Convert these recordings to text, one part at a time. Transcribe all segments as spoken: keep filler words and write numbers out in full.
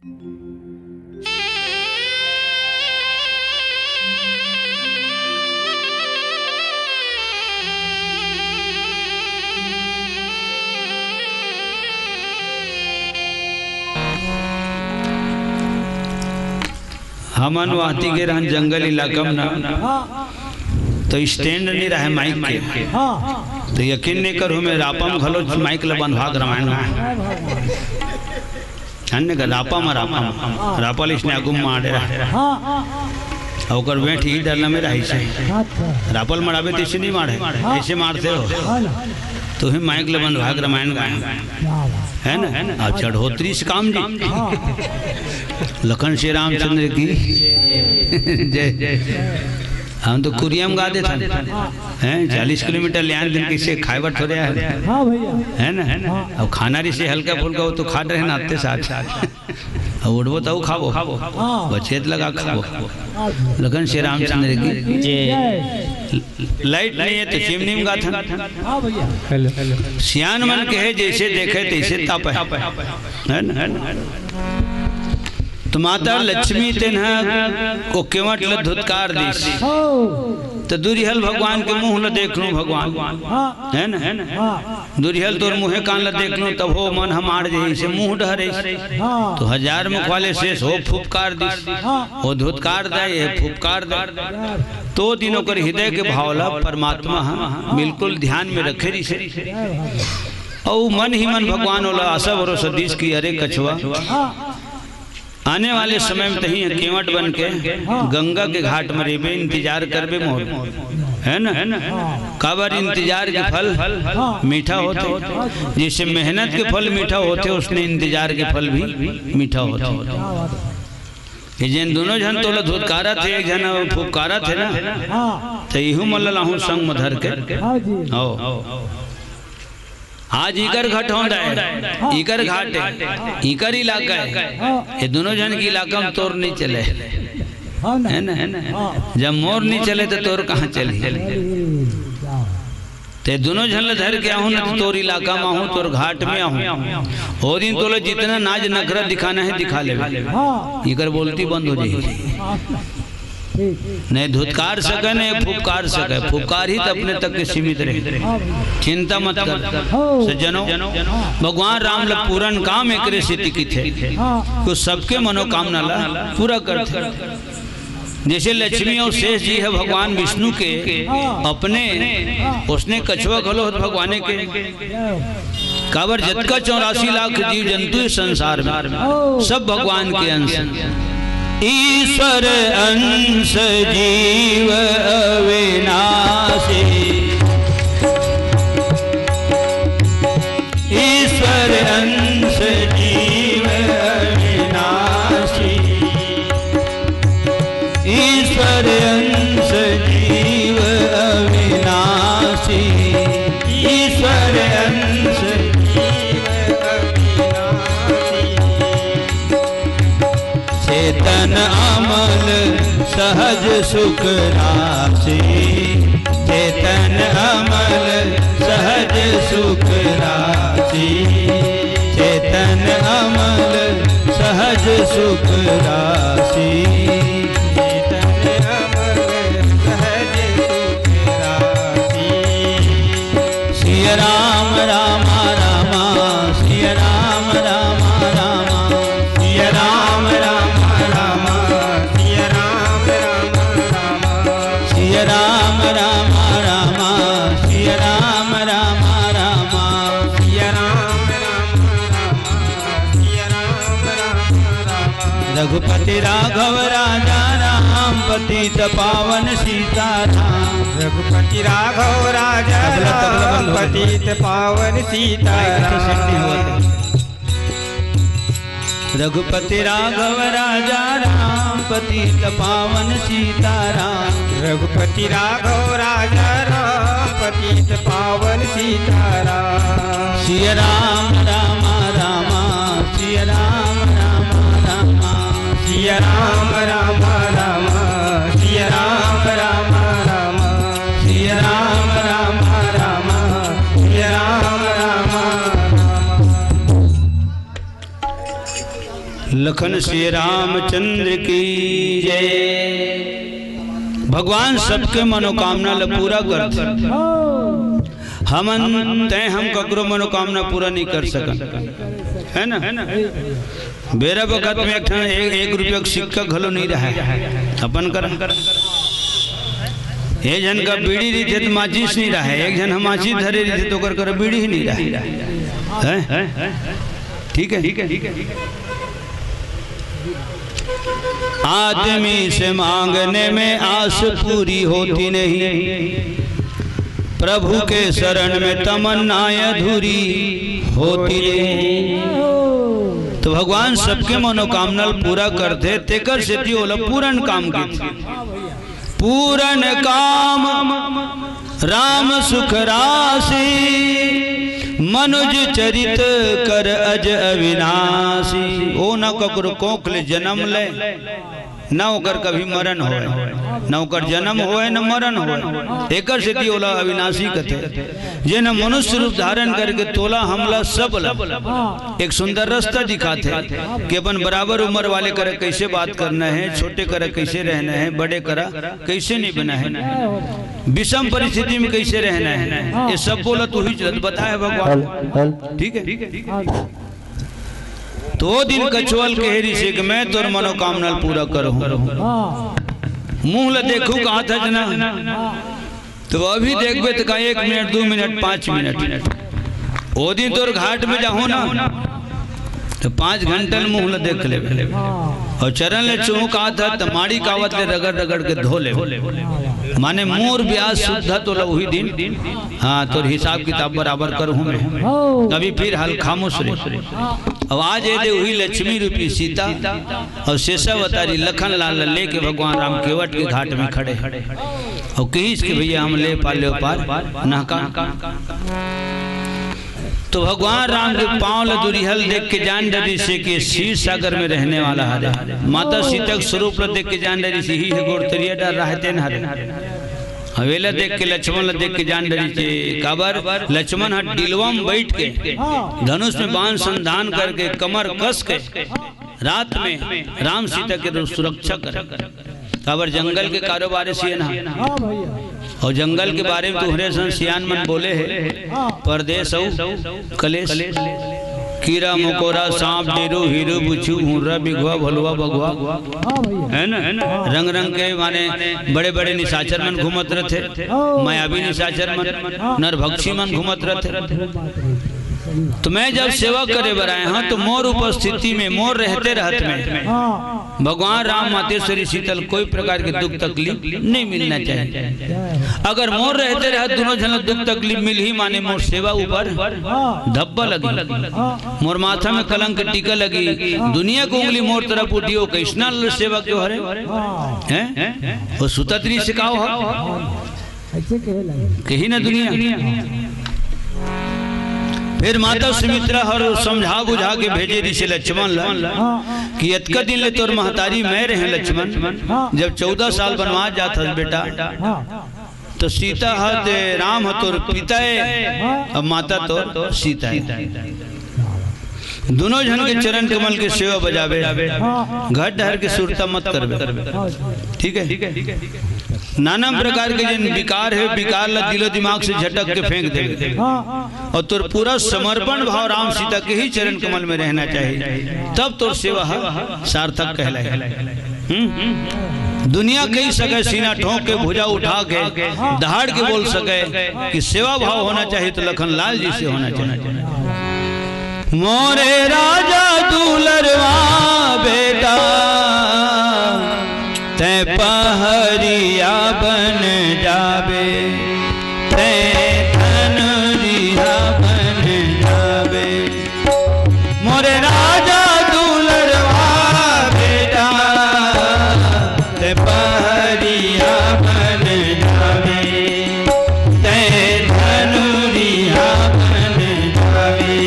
हमन वाहती गे रहन जंगल इलाका में ना, तो stand नहीं रहे माइक के। तो यकीन नहीं करू, मैं रापा में घलो माइक ल बंधवा के रामायण गाए। अन्य का रापा में, रापा में, रापा ल इसने आगू में मारे रहे। अउ ओकर बेंट ही डरना में रही से। रापा ल मराबे तैसे नहीं मारे, ऐसे मारते हो। तो ही माइक ल बंधवा के रामायण गाए। है ना? अब चढ़ोतरी से काम जी। लखन श्री रामचंद्र की जय। हम तो कुरिया में गा देथन। हैं, चालीस किलोमीटर ले आन दिन किसे खाए बर थोड़े आए। है ना? अब खाना रही से हल्का फुल्का, वो तो खात रहे ना, आते साथ। अब उठबो तब खाबो। बचेत लगा खाबो। लखन श्री रामचंद्र की जय। लाइट नहीं है तो चिमनी में गाथन। सियान मन कहे, जैसे देखे तैसे तापे। है ना? तो माता लक्ष्मी तेन ह ओ केवट ल धुतकार दिस। तो दुरिहल भगवान के मुंह ल देख लूं भगवान। है ना? दुरिहल तोर मुंहे कान ल देख लूं, तब हो मन हमार जही से मुंह डहरे। तो हजार मुख वाले शेष हो फुफकार दिस। हो धुतकार दे, ये फुफकार दे। तो दिन ओकर हृदय के भाव ल परमात्मा ह बिल्कुल ध्यान में रखे रिसे। अउ मन ही मन भगवान ओला आशा भरोसा दिस कि अरे कछवा, आने वाले समय में तही केवट बन के गंगा के घाट में रेबे, इंतजार करबे मोर, है ना? काबर इंतजार के फल मीठा होथे। जैसे मेहनत के फल मीठा होथे, उसने इंतजार के फल भी मीठा होथे। ये जेन दोनों झन तोला धुतकारत हे, एक झन फुफकारत हे ना, त इहू मन ला लाहूं संग में धर के। हो। आज इकर घटौंदा है, इकर घाट है, इकर इलाका है। ये दोनों झन के इलाका में तोर नहीं चले, है ना? जब मोर नहीं चले तो तोर कहाँ चली? ते दोनों झन ल धर के आहूं ना, तो तोर इलाका में आहूं, तोर घाट में आहूं। ओ दिन तोला जितना नाज नखरा दिखाना है, दिखा ले। इकर बोलती बंद हो जाएगी। नहीं धुतकार सके, नहीं फुफकार सके। फुफकार ही तो अपने तक के सीमित रहे। चिंता मत कर सज्जनों, भगवान राम ल पूरन काम एकरे सेती किथे, कि सबके मनोकामना ला पूरा करथे। जैसे लक्ष्मी अउ शेष जी हे भगवान विष्णु के अपने, ओसने कछवा घलो हे भगवाने के। काबर जतका चौरासी लाख जीव जंतु हे संसार में, सब भगवान के अंश। ईश्वर अंश जीव अविनाशी। ईश्वर अंश जीव अविनाशी। ईश्वर अंश जीव अविनाशी। ईश्वर अंश जीव अविनाशी। चेतन अमल सहज सुख राशि। चेतन अमल सहज सुख राशि। चेतन अमल सहज सुख राशि। चेतन अमल सहज सुख राशि। सिया राम राम राम, सिया राम राम राम, सिया राम राम राम, सिया राम राम राम, सिया राम राम राम, सिया राम राम राम, सिया राम राम राम, सिया राम राम राम। रघुपति राघव राजा राम, पतित पावन सीताराम। रघुपति राघव राजा तबला, तबला राम, बंद हो गया। पतित पावन सीताराम। रघुपति राघव राजा राम, पतित पावन सीताराम। रघुपति राघव राजा राम, पतित पावन सीताराम। सिया राम राम राम, सिया राम राम राम, सिया राम राम राम, सिया राम राम राम, सिया राम राम राम, सिया राम राम राम। लखन श्री रामचंद्र की जय। भगवान सबके मनोकामना ल पूरा करथे। हमन, तैं हम ककरो मनोकामना पूरा नहीं कर सकन, है ना? बेरा बखत में एक ठन एक, एक रुपया के सिक्का घलो नहीं रहे अपन करा। एक झन का बीड़ी रहिथे त माचिस नहीं रहे, एक झन ह माचिस धरे रहिथे त ओकर करा बीड़ी ही नहीं रहे। हैं? ठीक है? आदमी से मांगने में आस पूरी होती नहीं, प्रभु के शरण में तमन्नाएं अधूरी होती नहीं। तो भगवान सबके मनोकामना ल पूरा करथे, तेकर सेती ओला पूरन काम कहिथे। पूरन काम राम सुख राशि, मनुज चरित कर अज अविनाशी। ओ न ककरो कोख ले जन्म ले, न ओकर कभी मरण होय, न ओकर जन्म होय, न मरण होय। एकर सेती ओला अविनाशी कथे। जेन ह मनुष्य रूप धारण करके तोला, हमला, सब ला एक सुंदर रास्ता दिखाथे कि अपन बराबर उम्र वाले करा कैसे बात करना है, छोटे करा कैसे रहना है, बड़े करा कैसे नहीं बना है, विषम परिस्थिति में कैसे रहना है, ये सब बोला तू ही चलत बताए भगवान। ठीक है? तो ओ दिन कछुआ ल कहे रिहिसे कि मैं तोर मनोकामना ल पूरा करहूं। मुंह ल देखहूं कहा था जना, तो अभी देखबे त का एक मिनट, दू मिनट, पांच मिनट, ओ दिन तोर घाट में जाहूं ना, तो पांच घंटा ल मुंह ल देख लेबे। और चरण ले छूहूं कहा था, त माड़ी कावत ले रगड़ रगड़ के धो लेबे। माने मोर ब्याज सुद्धा तोला उही दिन, हां, तोर हिसाब किताब बराबर करहूं मैं। अभी फिर हाल खामोश रे। अब आज ए दे उही लक्ष्मी रूपी सीता और शेषावतारी लखन लाल ल लेके भगवान राम केवट के घाट में खड़े। और कहिस कि भैया हम ले पार, ले पार, नहका। तो भगवान राम के पांव ल दुरिहा ल देख के जान डरिसे कि क्षीर सागर में रहने वाला हरे। माता सीता के स्वरूप ल देख के जान डरिसे ही हे गोड़ तरिया डर रहा है तेन हरे। हवेला देख के, लक्ष्मण ल देख के जान डरिसे, काबर लक्ष्मण ह डिलवा म बैठ के धनुष में बाण संधान करके कमर कस के रात में राम सीता के सुरक्षा करे। काबर जंगल के कारोबार सियन हा। हां भैया। और जंगल के बारे में तुहरे सन सियान मन बोले हे। हां। परदेस अउ कलेस। कीरा मकोरा, सांप, डेरू, हीरू, बुचू, हुर्रा, बिघवा, भलुआ, बघवा। हां भैया। है ना? रंग रंग के माने बड़े बड़े निशाचर मन घूमत रथे। हां। मायावी निशाचर मन, हां। नरभक्षी मन घूमत रथे। तो मैं जब सेवा करे बर आए हंव, तो मोर उपस्थिति में, मोर रहते रहत में हां। भगवान राम, मातेश्वरी सीता ल कोई प्रकार के दुख तकलीफ नहीं मिलना चाहिए। अगर मोर रहते रहत दुनों झन ल दुख तकलीफ मिलही, माने मोर सेवा ऊपर हां। धब्बा लगी, हां। मोर माथा में कलंक टीका लगी, दुनिया के उंगली मोर तरफ उठी, ओ कइसना ल सेवा क्यों हरे? हां। हैं? ओ सुतत नहीं सिखाओ हो? अइसे कहे लगे। कही ना दुनिया। फिर माता सुमित्रा हर समझा बुझा के भेजे रिहिसे लक्ष्मण ला हां। कि अतका दिन ले तोर महतारी मैं रहे लक्ष्मण। हां। जब चौदह साल बनवास जात हस बेटा, हां। तो सीता ह ते राम ह तोर पिता ए, हां। अब माता तोर सीता ए। दुनों झन के चरण कमल के सेवा बजाबे, हां। घर डहर के सुरता मत करबे। हां। ठीक है? नाना प्रकार के जेन विकार हे, विकार ला दिलो दिमाग से झटक के फेंक देबे। हां। और तोर पूरा समर्पण भाव राम सीता के ही चरण कमल में रहना चाहिए, तब तोर सेवा ह सार्थक कहलाए। हम्म? दुनिया कही सके, सीना ठोंक के, भुजा उठा के, दहाड़ के बोल सके कि सेवा भाव होना चाहिए, तो लखन लाल जैसे होना चाहिए। मोरे राजा दुलरवा बेटा, तैं पहरिया बन जाबे, तैं धनुरिया बन जाबे। मोरे राजा दुलरवा बेटा, तैं पहरिया बन जाबे, तैं धनुरिया बन जाबे।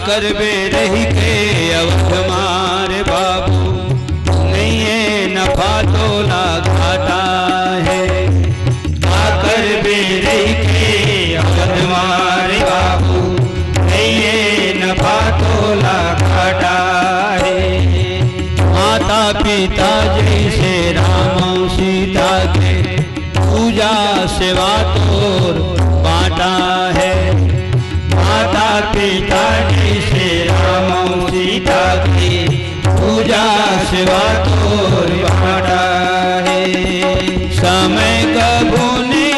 करबे रहिके अवध मारे बाबू, नइये नफा तोला घाटा हे। का करबे रहिके अवध मारे बाबू, नइये नफा तोला घाटा हे। माता पिता जइसे राम सीता के, पूजा सेवा तोर बाँटा हे। माता पिता जइसे राम सीता के, पूजा सेवा तोर बाँटा हे। समय कभू नइ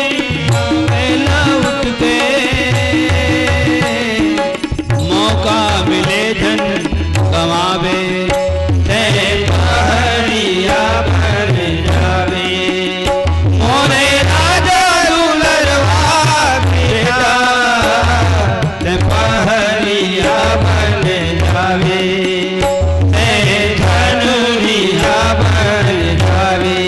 आवे लौट के, मौका मिले झन गँवाबे, तैं पहरिया बन जाबे। मोरे राजा दुलरवा बेटा, तैं पहरिया बन जाबे, तैं धनुरिया बन जाबे।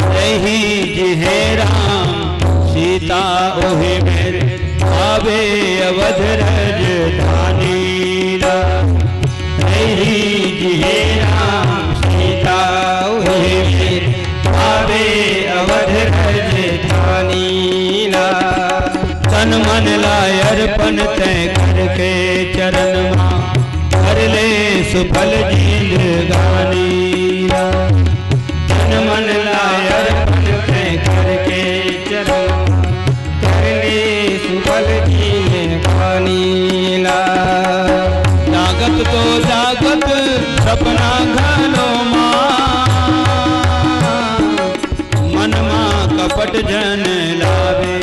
रही जिहे राम सीता ओहि मेर, आवे अवध राजधानी ला। रही जिहे राम सीता ओहि मेर, आवे अवध राजधानी ला। तन मन ला अर्पण तैं करके चरण मा, कर ले सुफल जिंदगानी ला। तन मन ला अर्पण तैं करके चरण, कर ले सुफल जिंदगानी ला। जागत तो जागत सपना घलो मा, मन मा कपट झन लावे।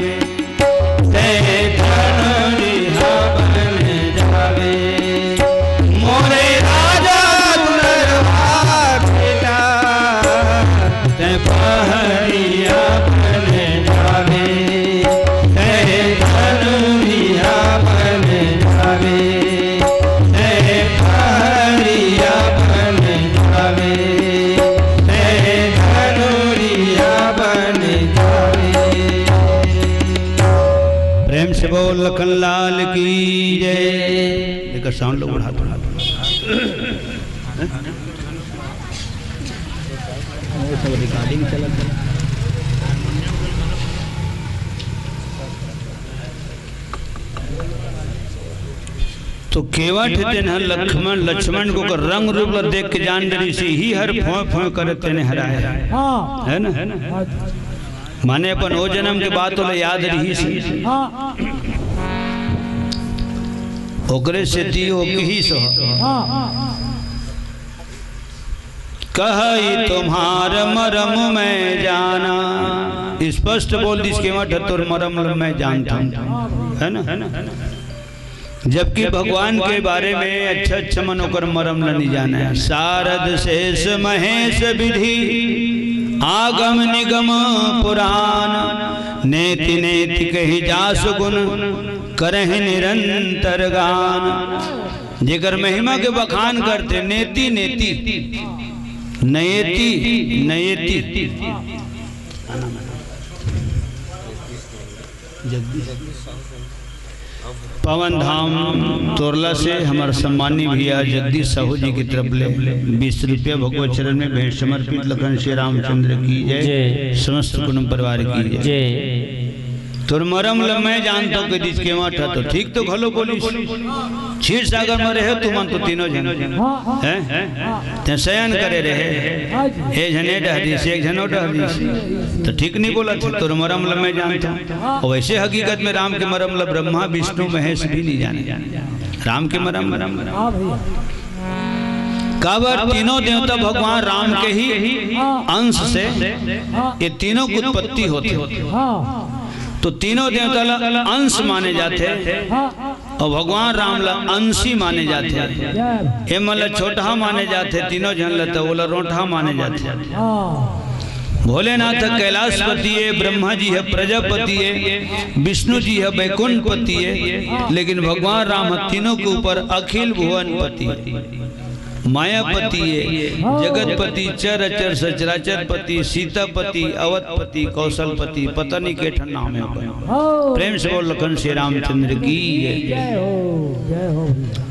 तैं धनुरिहा बन जाबे, मोरे राजा दुलरवा बेटा। तैं पहरिया बन जाबे, तैं धनुरिहा बन जाबे, तैं पहरिया बन जाबे, तैं धनुरिहा बन जाबे। प्रेम से बोल लखन लाल की जय। एकर साउंड लो बढ़ा दो। वो सब रिकॉर्डिंग चलत हे। तो केवट तेन ह लक्ष्मण, लक्ष्मण के ओकर रंग रूप ला देख के जान डरिस, इही हर फोंय फोंय करे तेने हराय। हाँ। है ना? हाँ जी। माने अपन ओ जनम के बात ओला याद रहिस। हाँ। ओकरे सेती ओ किहिस ह। हाँ। कहई तुम्हार मरम मैं जाना। स्पष्ट बोल दिस केवट ह तोर मरम ल मैं जानथंव। है ना? जबकि भगवान के बारे में अच्छा अच्छा मन ओकर मरम ल नइ जानय। सारद शेष महेश विधि आगम निगम पुराण, नेति नेति कहि जासु गुन करहि निरंतर गान। जेकर महिमा के बखान करथे नेति नेति, नयेति नयेति। जगदीश। पवन धाम तोरला से हमर सम्मानी भैया जगदीश साहू जी की तरफ ले बीस रुपया भगवत चरण में भेंट समर्पित। लखन श्री रामचंद्र की जय, जय। समस्त कुटुंब परिवार की जय। जय। तोर मरम ल मैं जानथंव कहिस केवट ह तो ठीक तो घलो बोलिस। क्षीर सागर में रहे तुमन तो तीनों झन। हाँ, हाँ। हैं? हाँ। तैं शयन करे रहे। हाँ जी। ए झन ए डहर दिस, एक झन ओ डहर दिस। तो ठीक नइ बोलत हे, तोर मरम ल मैं जानथंव। हाँ। अउ वइसे हकीकत में राम के मरम ल ब्रह्मा, विष्णु, महेश भी नइ जाने। राम के मरम, मरम। हाँ भैया। काबर तीनों देवता भगवान राम के ही हाँ। अंश से हाँ। ये तीनों की उत्पत्ति होथे। हाँ। तो तीनों देवता ला अंश माने जाथे। हाँ। अउ भगवान राम ला अंशी माने जाथे। जय। ए मन ला छोटहा माने जाथे, तीनों झन ला त ओला रोंटहा माने जाथे। हाँ। भोलेनाथ कैलाशपति ए, ब्रह्मा जी ह प्रजापति ए, विष्णु जी ह बैकुंठपति ए, लेकिन भगवान राम ह तीनों के ऊपर अखिल भुवनपति ए। मायापति ए, जगतपति, चर अचर सचराचर पति, सीतापति, अवधपति, कौशलपति, पता नहीं के ठन नाम हे ओकर। हाँ। प्रेम से बोल लखन श्री रामचंद्र की जय। जय हो, जय हो भैया।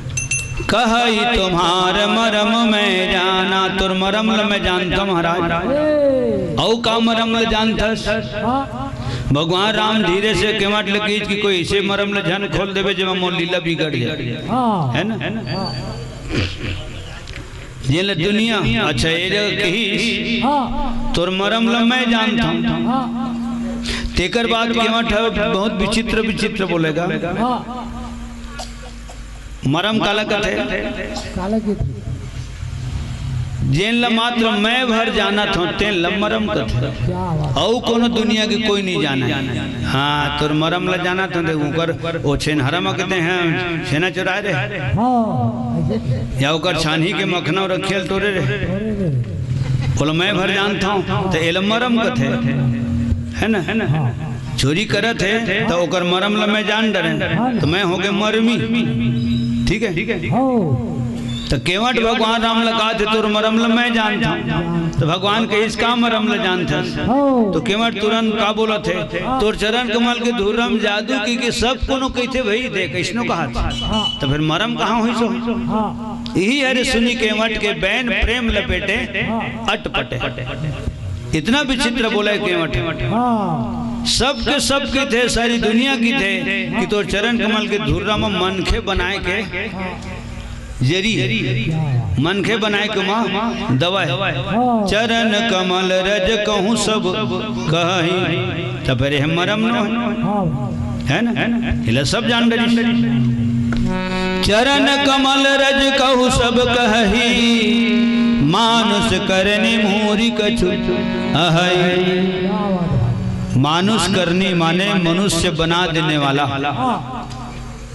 कहई तुम्हार मरम मैं जाना, तोर मरम ल मैं जानथंव महाराज। ए। अउ का मरम ल जानथस? हाँ। भगवान राम धीरे से केवट ल कहिस कि कोई अइसे मरम ल झन खोल देबे जेमा मोर लीला बिगड़ जाए। हाँ। हे ना? हाँ। जेन ल दुनिया, अच्छा, ए जगह कहिस, हाँ। तोर मरम ल मैं जानथंव। हाँ। तेकर बाद केवट ह बहुत विचित्र विचित्र बोलेगा। हाँ। मरम काला कथे? काला कथे? जेन ल मात्र मैं भर जानत हंव, तेन ल मरम कथे। क्या बात। अउ कोनो दुनिया के कोई नहीं जाने। हाँ, तोर मरम ल जानत हंव, देख, ओकर ओ छेनहरा म कथे हैं, छेना चोराय रहे। हाँ, ऐसे। या ओकर छानही के मखना रखे ल तोरे रहे। अरे रे। ओला मैं भर जानथंव, त एला मरम कथे, हे ना? हाँ। चोरी करत हे, त ओकर मरम ल मैं जान डरेंव, त मैं होगे मरमी। ठीक हे? हाँ। त केवट भगवान राम ल कहिथे, तोर मरम ल मैं जानथंव। त भगवान कहिस, का मरम ल जानथस? हाँ। त केवट तुरंत का बोलत हे, तोर चरण कमल के धुर्रा म जादू कहिके सब कोनो कहिथे भई, देख, अइसनो कहाथे। हाँ। त फेर मरम कहाँ होइस ओ? हाँ। इही हरे सुनी केवट के बैन प्रेम लपेटे, हाँ। अटपटे। इतना विचित्र बोले केवट। हाँ। सबके सब कहिथे, सारी दुनिया कहिथे कि तोर चरण कमल के धुर्रा म मनखे बनाय के हाँ। जरी हे। हाँ। मनखे बनाय के ओमा दवा हे। हाँ। चरण कमल रज कहूँ सब कहई, त फेर एह मरम नोहे। हाँ। हे ना? एला सब जान डरिस। चरण कमल रज कहूँ सब कहई, मानुष करनी मूरी कछु अहई। क्या बात हे। मानुष करनी माने मनुष्य बना देने वाला। हाँ।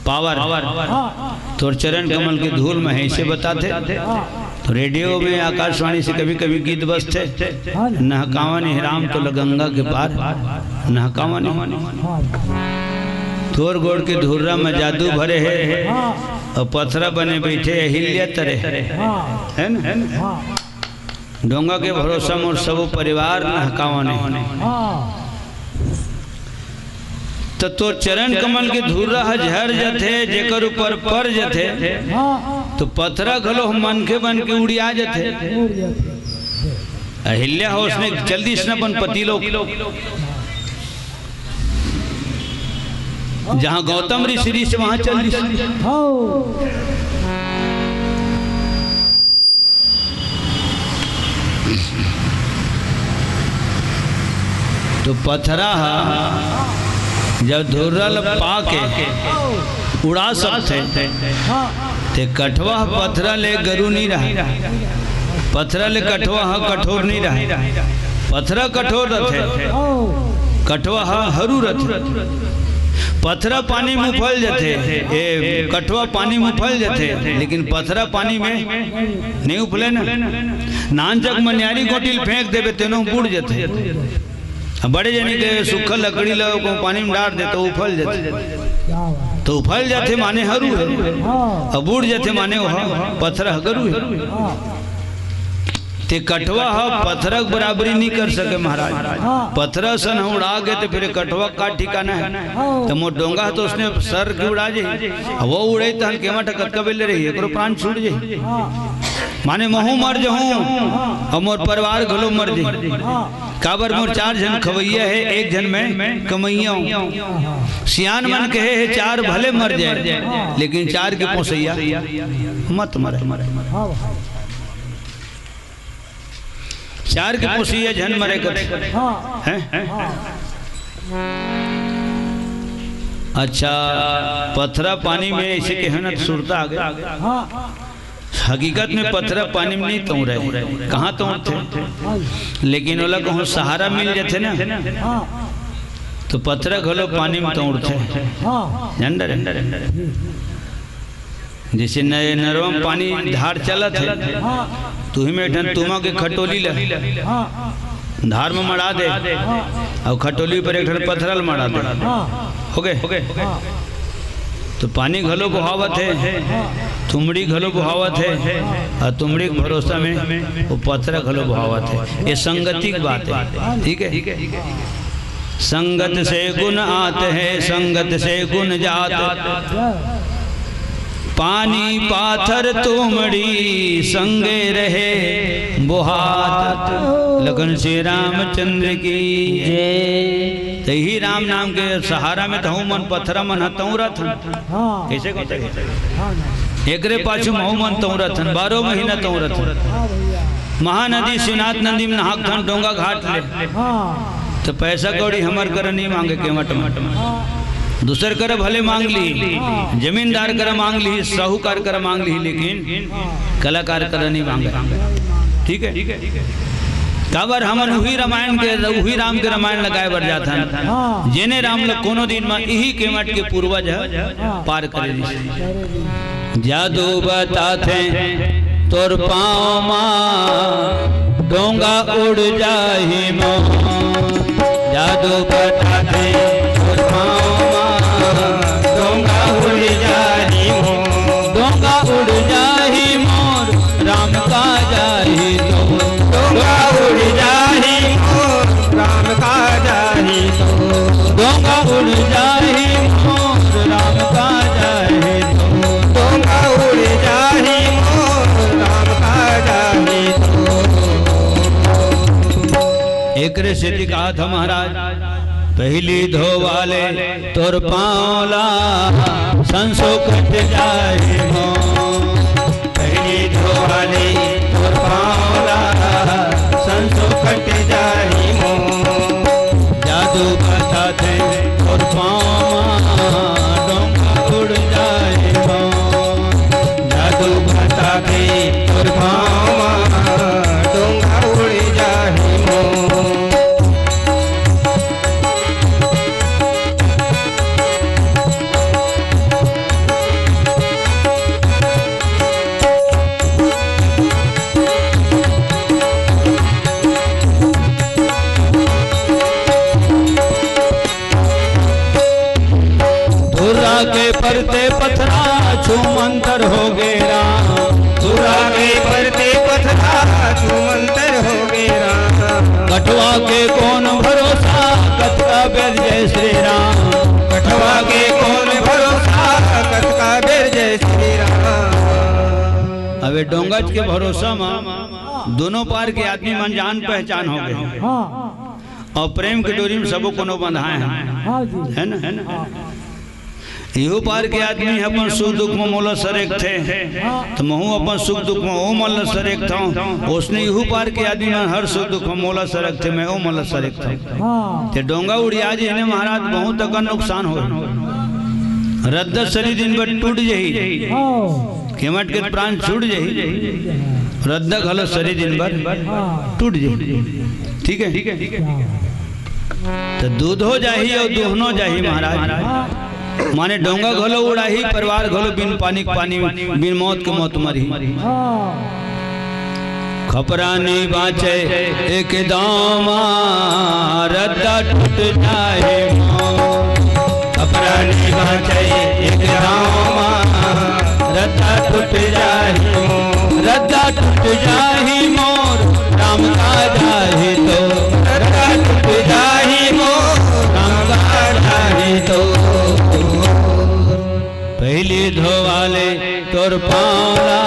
पावर। हाँ। तोर चरण कमल के धूल म हे, अइसे बताथे। हाँ। तो रेडियो में, आकाशवाणी से कभी-कभी गीत बजथे, हाँ। नहकावन हे राम तोला गंगा के पार, नहकावन हे। हाँ। तोर गोड़ के धुर्रा म जादू भरे हे, हाँ। अउ पथरा बने बइठे अहिल्या तरे, हाँ। हे ना? हाँ। डोंगा के भरोसा मोर सबो परिवार नहकावन हे। हाँ। त तोर चरण कमल के धुर्रा ह झर जथे, जेकर ऊपर पर जथे, हाँ। त पथरा घलो ह मनखे बन के उड़िया जथे। उड़ जाथे। अहिल्या ह ओसने चल दिस न अपन पति लोग। जहाँ गौतम ऋषि रहिस, वहाँ चल दिस। हाँ। तो पथरा ह जब धुर्रा ल पा के उड़ा सकथे, ते कठवा ह पथरा ले गरू नी रहय, पथरा ले कठवा ह कठोर नी रहय। पथरा कठोर रथे, कठवा ह हरू रथे। पथरा पानी में उफल जथे, ए, कठवा पानी में उफल जथे, लेकिन पथरा पानी में नहीं उफले ना। नानचक मनियारी गोटी ल फेंक देबे, तेनो बुड़ जथे। अब बड़े जनी के सूखा लकड़ी ल को पानी में डार दे, तो उफल जथे। तो उफल जथे माने हरू हे, अब बुड़ जथे माने ओह पथरा ह गरू हे। ते कठवा ह पथरा के बराबरी नहीं कर सके महाराज। हाँ। पथरा सन उड़ा गे तो फिर कठवा का ठिकाना हे? हाँ। तो मोर डोंगा ह तो ओसने सर के उड़ा जाही। अब वो उड़े तहन केवट कतका बेले रही, एकरो प्राण छूट जाही। हाँ। माने महूँ मर जहूँ, हाँ। अउ मोर परिवार घलो मर जाही। हाँ। काबर मोर चार झन खवैया हे, एक झन मैं कमैया हूँ। हाँ। सियान मन कहे हे, चार भले मर जाए, हाँ। लेकिन चार के पोसैया मत मरे। हाँ। चार के पोसैया झन मरे कथे। हाँ। हैं? हाँ। अच्छा, पथरा पानी में अइसे कहे ना, तो सुरता आ गया। हाँ। हकीकत में पथरा पानी में नहीं तौरे, कहाँ तौरथे? हाँ। लेकिन ओला कहूँ सहारा मिल जाथे ना, हाँ। तो पथरा घलो पानी में तौरथे। हाँ। जान डरे? जैसे नए नरवा में पानी धार चलत हे, हाँ। तुही में एक ठन तुमा के खटोली ल हाँ। धार में मड़ा दे, हाँ। अउ खटोली पर एक ठन पथरा ल मड़ा दे। हाँ। हो गे? हाँ। तो पानी घलो बोहावत हे, हाँ। तुमड़ी घलो बोहावत हे, अउ तुमड़ी के भरोसा में वो पथरा घलो बोहावत हे। ये संगति के बात हे, ठीक हे? संगत से गुण आत हे, संगत से गुण जात। पानी पाथर तुमड़ी संगे रहे बोहात। लखन श्री रामचंद्र की जय। त इही राम नाम के सहारा में त हमन पथरा मन ह तौरत हन। हाँ। कइसे कहते? हाँ, हाँ। एकरे पाछू महू मन तौरत हन, बारह महीना तौरत हन। हाँ भैया। महानदी शिवनाथ नदी में नहात हन डोंगा घाट ले। हाँ। त पैसा कौड़ी हमर करा नइ मांगे केवट में। हाँ। दूसर करा भले मांग ली, हाँ। जमींदार करा मांग ली, साहूकार करा मांग ली, लेकिन हाँ। कलाकार करा नइ मांगे। ठीक हे? काबर हमन उही रामायण के, उही राम के रामायण लगाए बर जाथन। हाँ। जेने राम ल कोनो दिन म इही केवट के पूर्वज ह हाँ। पार करे दिस। करे दिस। जादू बताथे तोर पाँव मा, डोंगा उड़ जाही मोर। जादू बताथे तोर पाँव मा, डोंगा उड़ जाही मोर। डोंगा उड़ जाही मोर, राम का जाही तो। डोंगा उड़ जाही मोर, राम का जाही तो। डोंगा उड़ जाही मोर, राम का जाही तो। डोंगा उड़ जाही मोर, राम का जाही तो। एकरे सेती कहा था महाराज, पहली धोवाले तोर पाँव ला, संसो कट जाही मोर। पहली धोवाले तोर पाँव ला, संसो कट जाही मोर। जादू बताथे तोर पाँव मा, डोंगा उड़ जाही मोर। जादू बताथे तोर पाँव मा, डोंगा उड़ जाही मोर। धुर्रा के परते पथरा छू मंतर हो गे राम। धुर्रा के परते पथरा छू मंतर हो गे राम। कठवा के कोन भरोसा कतका बेर जय श्री राम। कठवा के कोन भरोसा कतका बेर जय श्री राम। अबे डोंगच के भरोसा मा दोनों पार के आदमी मन जान पहचान हो गे। हाँ। अउ प्रेम के डोरी में सबो कोनो बंधाए हे। हाँ जी। हे ना? हाँ। इहू पार के आदमी ह अपन सुख दुख में मोला सरेखथे, हाँ। त महू अपन सुख दुख में ओ मन ल सरेखथंव। ओसने इहू पार के आदमी मन हर सुख दुख में मोला सरेखथे, मैं ओ मन ल सरेखथंव। हाँ। ते डोंगा उड़िया जही ने महाराज, बहुत अकन नुकसान होही। रद्दा सरी दिन बर टूट जही। हाँ। केवट के प्राण छूट जही, रद्दा घलो सरी दिन बर हाँ। टूट जही। ठीक हे? हाँ। त दूधो जाही अउ दुहनो जाही महाराज। माने डोंगा घलो उड़ाही, परिवार घलो बिन पानी के पानी, बिन मौत के मौत मरही। हाँ। खपरा नइ बाँचे एक दाँव मा, रद्दा टूट जाही मोर। खपरा नइ बाँचे एक दाँव मा, रद्दा टूट जाही मोर। रद्दा टूट जाही मोर, राम का जाही तो। रद्दा टूट जाही मोर, राम का जाही तो। पहली धोवाले तोर पाँव ला,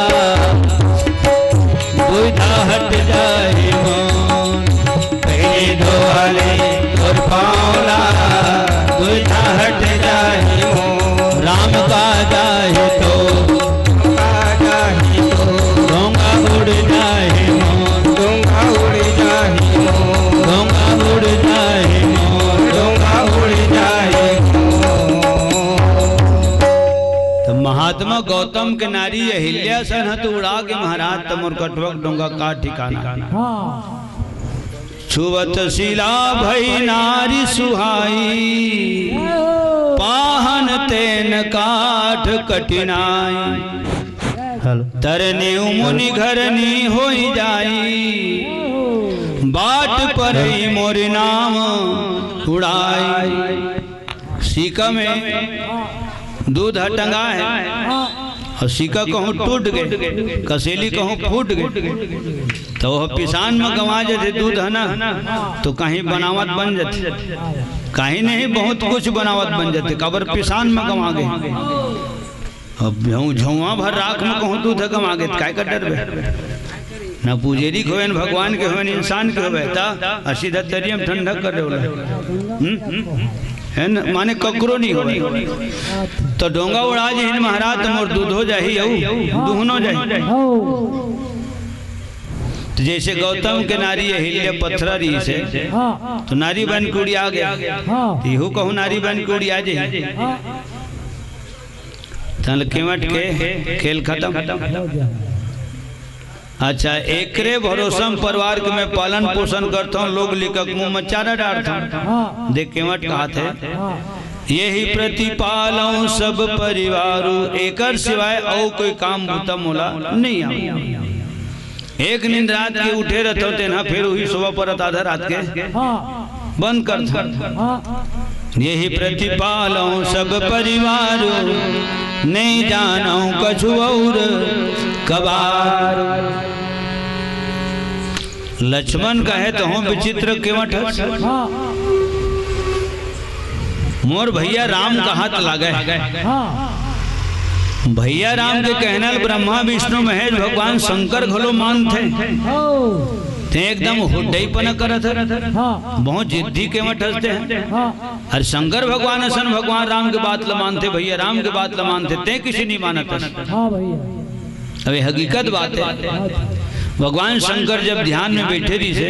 दुविधा हट जाही मोर। पहली धोवाले तोर पाँव ला, दुविधा हट जाही मोर। राम का जाही तो, का जाही तो। डोंगा उड़ जाही मोर। डोंगा उड़ जाही मोर। डोंगा उड़ जाही मोर। डोंगा उड़ जाही मोर। त महात्मा गौतम के नारी अहिल्या सन ह तो उड़ा के महाराज, त मोर कठवा के डोंगा का ठिकाना। हाँ। सुवत सिला भई नारी सुहाई, पाहन तेन काठ कठिनाई। हेलो। तरनी मुनि घरनी होई जाई, बाट परई मोर नाम उड़ाई। सीका में दूध ह टंगा हे अउ सीका कहूँ टूट गे, कसेली कहूँ फूट गे, त ओह पिसान म गंवा जथे दूध ह ना, त कहीं बनावत बन जथे, कहीं नहीं, बहुत कुछ बनावत बन जथे, काबर पिसान म गंवा गे। अब झौ-, झौंवा भर राख म कहूँ दूध ह गंवा गे, त काय कर डरबे? ना पुजेरी के होवे, ना भगवान के होवे, ना इंसान के होवे, त असीधा तरिया म ठंडक कर देवला। हम्म? हे न? माने ककरो नहीं होवे। त डोंगा उड़ा जही महाराज, त मोर दूधो जाही अउ दुहनो जाही। त जइसे गौतम के नारी अहिल्या पथरा रहिसे, त नारी बन के उड़िया गे। त इहू कहूँ नारी बन के उड़िया जही। तहन केवट के खेल खतम। अच्छा, एकरे भरोसा म परिवार के मैं पालन पोषण करथौं, लोग लिकक मुँह म चारा डारथौं। देख केवट कहत हे, यही प्रतिपालौं सब परिवारु, एकर सिवाय अउ कोई काम बूता मोला नहीं आवे। एक नींद रात के उठे रहथौं, तेन ह फेर उही सोवा परत आधा रात के बंद करथौं। यही प्रतिपालौं सब परिवारु, नहीं जानौं कछु अउर कबार। लक्ष्मण कहे, तहूँ विचित्र केवट हस। मोर भैया राम कहत लागे। भैया राम के कहना ल ब्रह्मा विष्णु महेश भगवान शंकर घलो मानथे। ते एकदम हुड्डईपना करत हे। बहुत जिद्दी केवट हस ते। अरे शंकर भगवान असन भगवान राम के बात ल मानथे, भैया राम के बात ल मानथे, ते किसे नहीं मानत हस। अब ये हकीकत बात हे। भगवान शंकर जब ध्यान में बैठे रहिसे,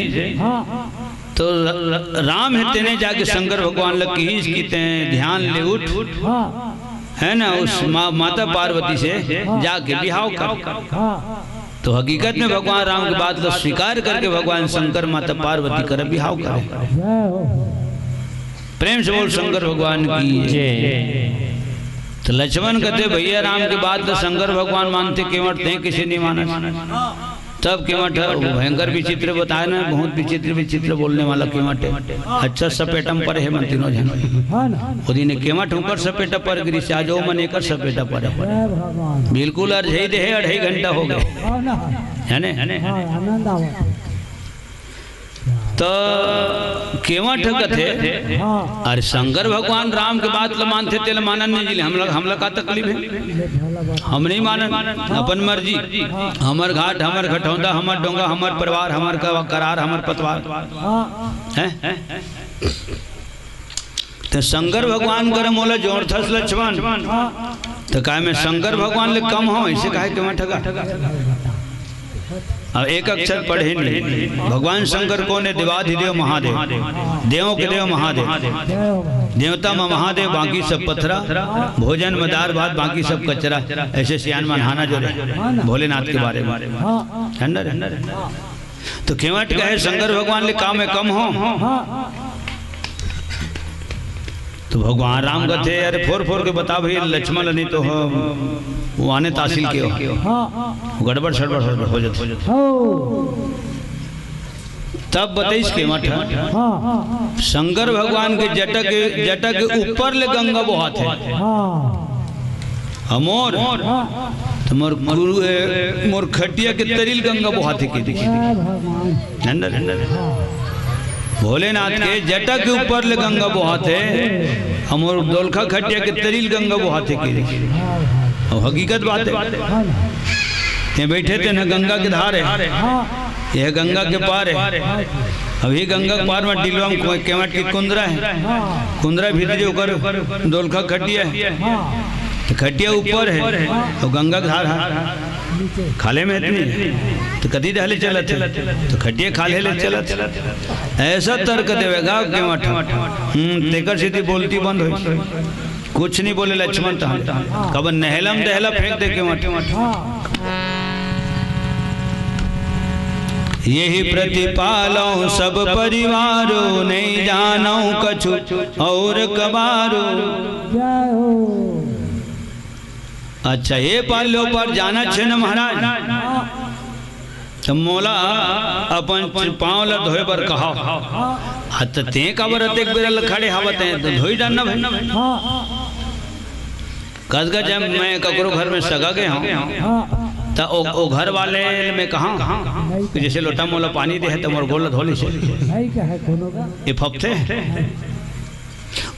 तो र-, र-, राम हे तेने जाके शंकर भगवान ल किहिस कि ते ध्यान ले उठ, हे ना, उस मा-, माता पार्वती से जाके बिहाव कर। तो हकीकत में भगवान राम के बात ल स्वीकार करके भगवान शंकर माता पार्वती कर बिहाव करे। प्रेम से बोल शंकर भगवान की जय। तो लक्ष्मण कहते, भैया राम के बात ल शंकर भगवान मानथे, केवट ते किसे नहीं मानस। तब केवट ह, भयंकर विचित्र बताए ना, बहुत विचित्र विचित्र बोलने वाला केवट हे। अच्छा सपेटम परे हे मन तीनों झन। ओ दिन केवट उंकर सपेटा पर गिरिस, आज ओ मन एकर सपेटा परे हे। बिल्कुल अरझई देहे, अढ़ाई घंटा हो गे। हे ने? त केवट ह कथे, अरे शंकर भगवान राम के बात ल मानथे, तेला मानन नहीं जिले, हमला, हमला का तकलीफ हे? हम नहीं मानन, अपन मर्जी। हमर घाट, हमर घटौंदा, हमर डोंगा, हमर परिवार, हमर क-, करार, हमर पतवार। हैं? त शंकर भगवान कर मोला जोड़थस लक्ष्मण, त काय मैं शंकर भगवान ले कम हौं? अइसे कहे केवट ह गा। अब एक अक्षर पढ़े नहीं। भगवान शंकर कोन हे? देवाधिदेव महादेव, देवों के देव महादेव। देवता म महादेव, बाकी सब पथरा, भोजन म दार भात, बाकी सब कचरा। अइसे सियान मन हाना जोरे भोलेनाथ के बारे में। हे ना रे? तो केवट कहे, शंकर भगवान ले का मैं कम हौं? तो भगवान राम कथे, अरे फोर फोर के बता भई लक्ष्मण ल, नहीं तो हो, वो आने तहसील के हो। वो गड़बड़ सड़बड़ हो, हो जाथे। तब बताइस केवट ह, शंकर भगवान के जटा के, जटा के ऊपर ले गंगा बोहाथे। अउ मोर, त मोर कुरु-, ए, मोर खटिया के तरी ल गंगा बोहाथे के देखी। हे ना रे? भोलेनाथ के जटा के ऊपर ले गंगा बोहाथे, अउ मोर दोलखा खटिया के तरी ल गंगा बोहाथे के देखी। अउ हकीकत बात हे। ते बैठे ते ना गंगा के धार हे। यह गंगा के पार हे। अभी गंगा के पार में टिलवा में कोई केवट की कुंदरा हे। कुंदरा भीतरी ओकर दोलखा खटिया हे। त खटिया ऊपर हे अउ गंगा के धार हे। खाल्हे में हे त नहीं। त कती डहर ले चलत हे? त खटिया खाल्हे ले चलत हे। अइसा तर्क देवे गा केवट। हम्म, तेकर सेती बोलती बंद होइस। कुछ नहीं बोले लक्ष्मण तहन। कब नहला म दहला फेंक दे केवट। यही प्रतिपालौ सब परिवारो, नहीं जानौ कछु और कबारो। जय हो। अच्छा, ये पाल लो पर जाना छे न महाराज, त मोला अपन पाँव ल धोए बर कहा। हाँ, त तें काबर अतेक बेरा ल खड़े हवत, तें त धोई डारना भाई। हाँ। कस का जब मैं ककरो घर में सगा गे हूँ, हाँ। त ओ, ओ घर वाले में कहा कि जैसे लोटा मोला पानी दे है त मोर गोड़ ल धो लीस। नहीं कहे कोनो का। ये फपथे।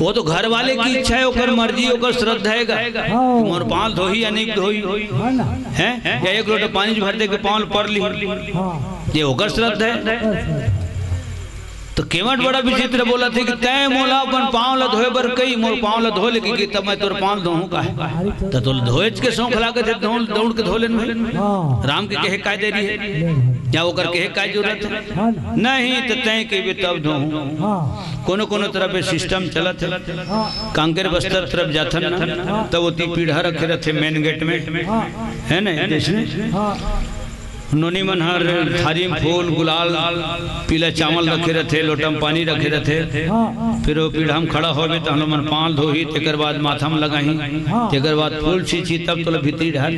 वो तो घर वाले की इच्छा है, ओकर मर्जी, ओकर श्रद्धा है गा। हाँ। मोर पाँव धोही या नहीं धोही। हाँ ना। हैं? या एक लोटा पानी भर दे के पाँव ल पर ली। हाँ। ये ओकर श्रद्धा है। ओकर श्रद्धा। तो केवट बड़ा विचित्र बोलथे कि तैं मोला अपन पाँव ल धोए बर कही, मोर पाँव ल धो ले कि तब मैं तोर पाँव धोहूँ काहे? त तोला धोएच के शौक लागत हे, दौड़, दौड़ के धो लेन भाई। हाँ। राम के कहे काय देरी है? ले भाई। या ओकर कहे काय जरूरत है? हाँ ना। नहीं त तैं कहिबे तब धोहूँ। हाँ। कोनो कोनो तरफ ये system चलत है। हाँ। कांकेर बस्तर तरफ जाथन ना, हाँ। तब ओती पीढ़ा रखे रहथे main gate में, हाँ। है ना, जैसे हाँ। नोनी मन हर थारी में फूल, गुलाल, पीला चावल रखे रहथे, लोटा में पानी रखे रहथे। हाँ। फिर वो पीढ़ा में खड़ा होबे त हमन पाँव धोही, तेकर बाद माथा में लगाही, हाँ। तेकर बाद फूल छींची, तब तोला भीतरी डहर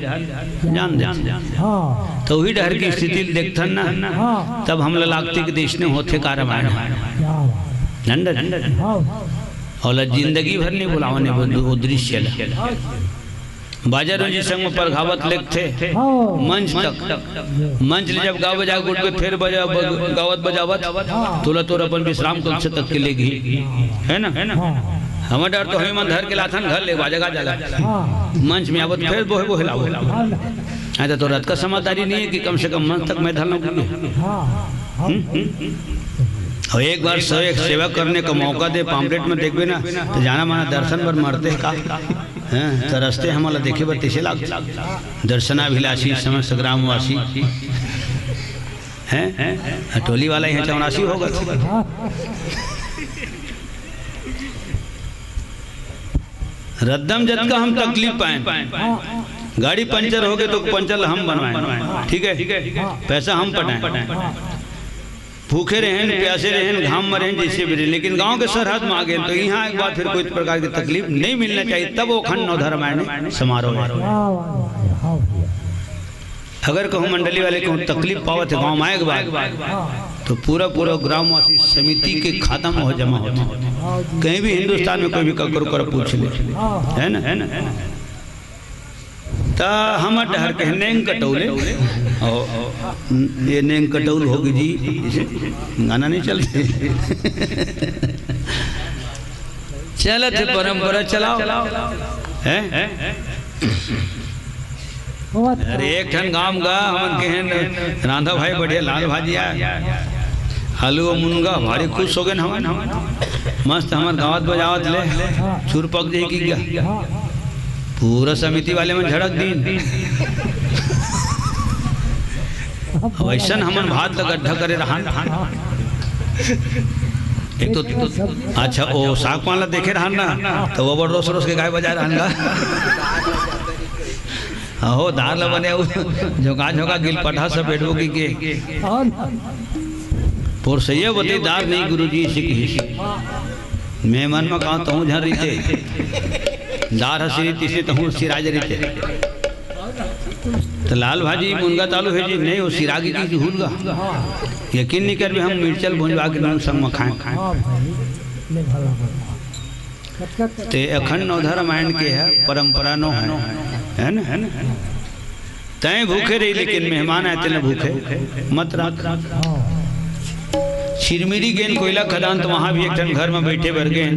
जान देथे। हाँ। त उही डहर के स्थिति ल देखथन ना, हाँ। तब हमला लागथे कि अइसने होथे का रामायण। क्या बात। नंदन। हाँ। ओला जिंदगी भर नहीं भुलावन वो दृश्य ला। बाजा रोजी संग में परघावत लेगथे, हाँ। मंच तक। मंच ले जब गा बजा के उठबे, फेर बजा, ब-, गावत बजावत, हाँ। तोला तोर अपन विश्राम कक्ष तक के लेगही। है ना? हाँ। हमर डर तो हमी मन धर के लाथन घर ले, बाजा गा जाला। हाँ। मंच में आवत फेर बोहे बोहे लावो। हाँ ना। हाँ, त तोर अतका समझदारी नहीं है कि कम से कम मंच तक मैं धर लूँ। हाँ, हाँ। हम्म? और एक बार से-, सेवा करने का मौका दे, pamphlet में देखबे ना, त जाना माना दर्शन बर मरथे का। हैं, त रस्ते हमला देखे बर तइसे लागथे। दर्शनाभिलाषी समस्त ग्रामवासी। हैं? टोली वाला ही चौरासी होगा। रद्दम जतका हम तकलीफ पाएन, गाड़ी पंचर होगे त पंचर हम बनवाएन, ठीक है, पैसा हम पटाएन, भूखे रहेन, प्यासे रहेन, घाम में रहेन, जैसे भी रहेन, लेकिन गांव के सरहद में आ गेन, त इहाँ एक बार फिर कोई प्रकार की तकलीफ नहीं मिलना चाहिए, तब वो अखंड नवधा रामायण समारोह है। वाह, वाह, वाह, वाह, वाह। अगर कहूँ मंडली वाले कहूँ तकलीफ पावत है गाँव में आए के बाद, तो पूरा पूरा ग्रामवासी समिति के खाता में हो जमा होथे। कहीं भी हिंदुस्तान में कोई भी ककरो कर पूछ ले, है ना? त हमर डहर के नेंग कटौले, और ये नेंग कटौल होगी जी, गाना नहीं चलते। चलत हे परंपरा, चलाओ। हैं? अरे, एक ठन गांव गा, हमन के हेन रांधा भाई बढ़िया लाल भाजी आय, आलू अउ मुनगा, भारी खुश हो गेन हमन। मस्त हमर गावत बजावत ले चुर पक जाही कि गा। पूरा समिति वाले मन झड़क दीन। अब अइसन हमन भात ल गड्ढा करे रहन। एक तो अच्छा, ओ साग पान ला देखे रहन ना, त वो बड़ रोस रोस के गाय बजाय रहन गा। अहो, दार ला बने अउ झोंका झोंका गिल पटहा सब बैठबो की के। पोरसैया बते दार नहीं गुरुजी से कहिस। मैं मन में कहा तहूँ झन रहिते। दार हसी रही तिसे तहूँ सिराज रहिते। त लाल भाजी मुनगा तालू हे जी, नहीं, वो सिरागी की हुलगा। यकीन नहीं करबे, हम मिर्चल भुंजवा के नून संग में खाएं। हाँ भाई, ले भला भला। ते अखंड नवधा रामायण के है, परंपरा नो है, है ना? तैं भूखे रही, लेकिन मेहमान आए, तेला भूखे मत रख। हाँ। चिरमिरी गेन कोयला खदान, त वहाँ भी एक ठन घर में बैठे बर गेन।